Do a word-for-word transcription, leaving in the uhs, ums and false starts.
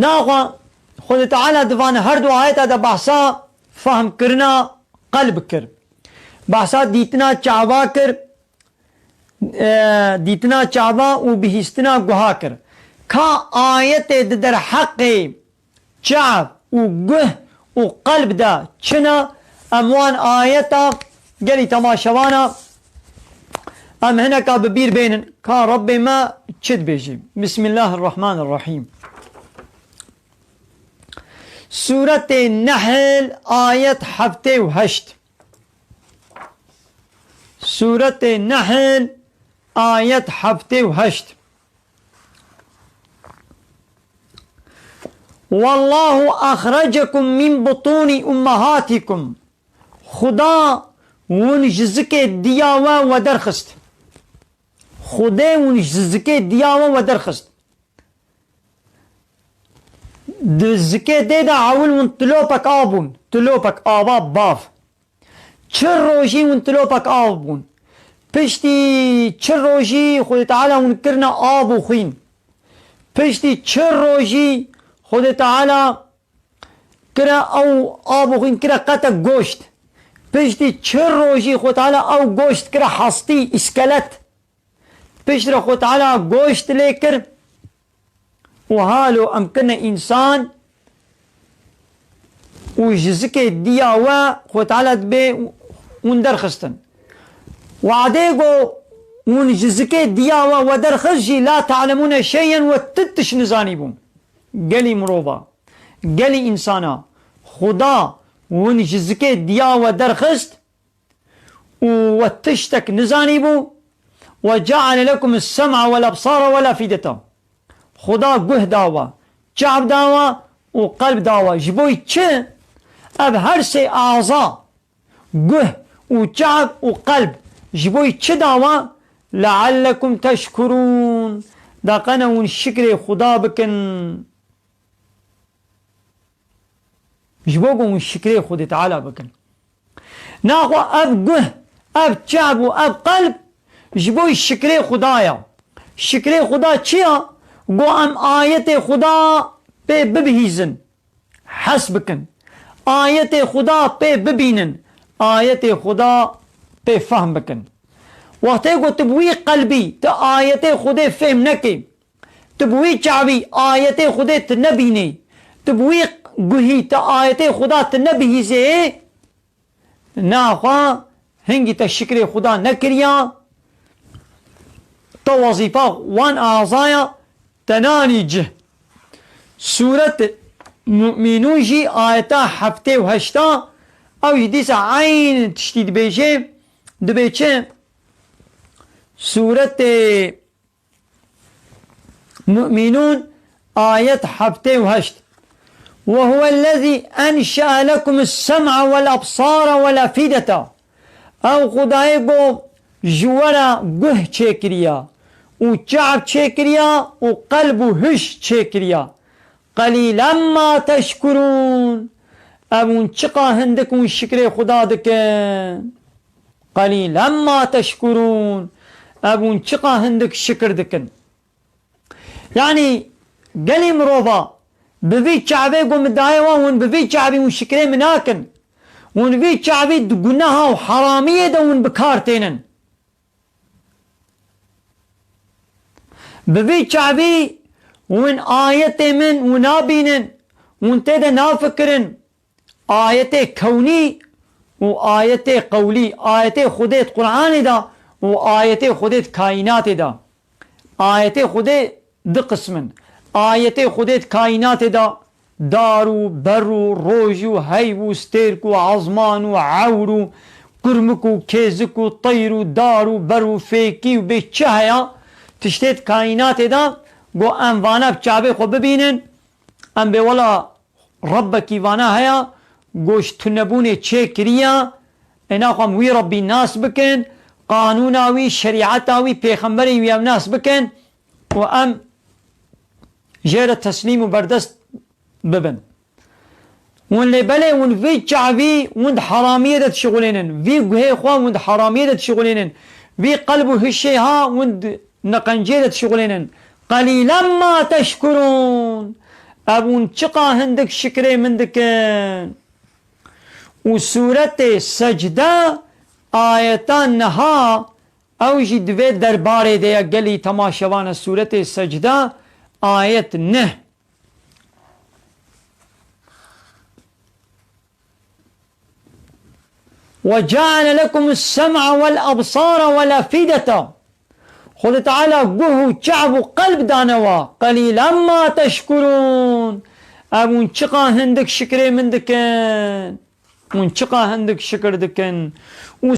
Naxwe Xwedê Teala di van her du ayeta de behsa fehmkirina qelb kir. Behsa dîtina çava kir, e, dîtina çava û bihîstina guha kir. Ka ayetê di derheqê çav û guh û qelb de çi ne, em wan ayeta gelî temaşevana em hineka bi bîr bênin ka Rebbê me çi dibêjî. Bismillahirrahmanirrahîm. Sûretê Nehl, ayet heftê û heşt. Sûretê Nehl, ayet heftê û heşt. Wallahu axrajakum min butuni ummahatikum. Xuda win ji zikê diya we we derxist. Xudê win ji zikê diya we we derxist. Di zikê dê de ewil win tilopek av bûn. Tilopek ava bav. Çil rojî win tilopek av bûn. Piştî çil rojî Xwedê Teala win kirine av û xwîn. Piştî çil rojî Xwedê Teala kire ew av û xwîn kire qetek goşt. Piştî çil rojî Xwedê Teala ew goşt kire hestî, îskelet. Piştre Xwedê Teala goşt lê kir û halo em kirine însan û ji zikê diya we Xwedê Teala dibê hûn derxistin. Wadê go hûn ji zikê diya we we derxist jî la te'lemûne şeyen we ti tiş nizanîbûn. Gelî mirova, gelî însana, Xuda hûn ji zikê diya we derxist, û we tiştek nizanîbû. Ve ceale lekum es-sem'a vel absara vel afideta. Xuda guh da we, çav da we û qelb da we. Ji bo çi? Ev her sê aza, guh û çav û qelb, ji bo çi da we? Leallekum teşkurûn. Da qene hûn şikrê Xuda bikin. Ji bo ku hûn şikrê Xwedê Teala bikin. Naxwe ev guh, ev çav û ev qelb ji bo şikrê Xuda ya. Şikrê Xuda çi ya? Go em ayetê Xuda pê bibihîzin, hes bikin. Ayetê Xuda pê bibînin, ayetê Xuda pê fehm bikin. Wextê ku tu bi wî qelbî tu ayetê Xwedê fêm nekî, tu bi wî çavî ayetê Xwedê tu nebînî, tu bi wî guhî tu ayetê Xuda tu nebihîzê, naxwe hingî te şikrê Xuda nekiriya, te wezîfa wan azaya te nanî cih. Sûret Mu'minûn jî ayeta heftê û heşta, ew jî dîsa eyn tiştî dibêje, dibê çi? Sûretê Mu'minûn, ayet heftê û heşt. Ve huvellezî enşe'e lekumus sem'a vel absara vel afideta. Ew Xwedayê ku ji we re guh çêkiriya û çav çêkiriya û qelb û hiş çêkiriya. Qelîlen ma teşkurûn. Ev hûn çiqa hindik hûn şikrê Xuda dikin? Qelîlen ma teşkurûn. Ev hûn çiqa hindik şikir dikin? Yanî gelî mirova bi vî çavê ku min daye wan, hûn bi vî çavî hûn şikrê min nakin. Hûn vî çavî di guneha û heramiyê de hûn bi kar tênin. Bi vî çavî hûn ayetê min hûn nabînin, hûn tê de nafikirin. Ayetê kewnî û ayetê qewlî, ayetê Xwedê di Qur'anê de û ayetê Xwedê di kaînatê de. Ayetê Xwedê du qism in. Ayetê Xwedê di kaînatê de dar û ber û roj û heyv û stêrk û ezman û ewr û kurmik û kêzik û teyr û dar û ber û fêkî û bê çi heya, tiştê di kaînatê de, go em vana bi çavê xwe bibînin, em bê wela Rebbekî vana heya, go ji tunebûnê çê kiriya, ê naxwe em wî Rebbî nas bikin, qanûna wî, şerîeta wî, pêxemberên wî em nas bikin û em jê re teslîm û berdest bibin. Hûn lê belê hûn vî çavî hûn di heramiyê de dişixulênin. Vî guhê xwe hûn di heramiyê de dişixulênin. Vî qelb û hişê ha hûn di neqencê de dişixulênin. Qelîlen ma teşkurûn. Ev hûn çiqa hindik şikrê min dikin? Û sûretê Secde, ayeta niha, ew jî divê derbarê de ye gelî temaşevane. Sûretê Secde, ayet neh. وجعل لكم السمع والأبصار والأفئدة. Xwedê Teala guh û çav û qelb dane wa. قليلا ما تشكرون. Ev hûn çiqa hindik şikrê min dikin? Hûn çiqa hindik şikir dikin? Û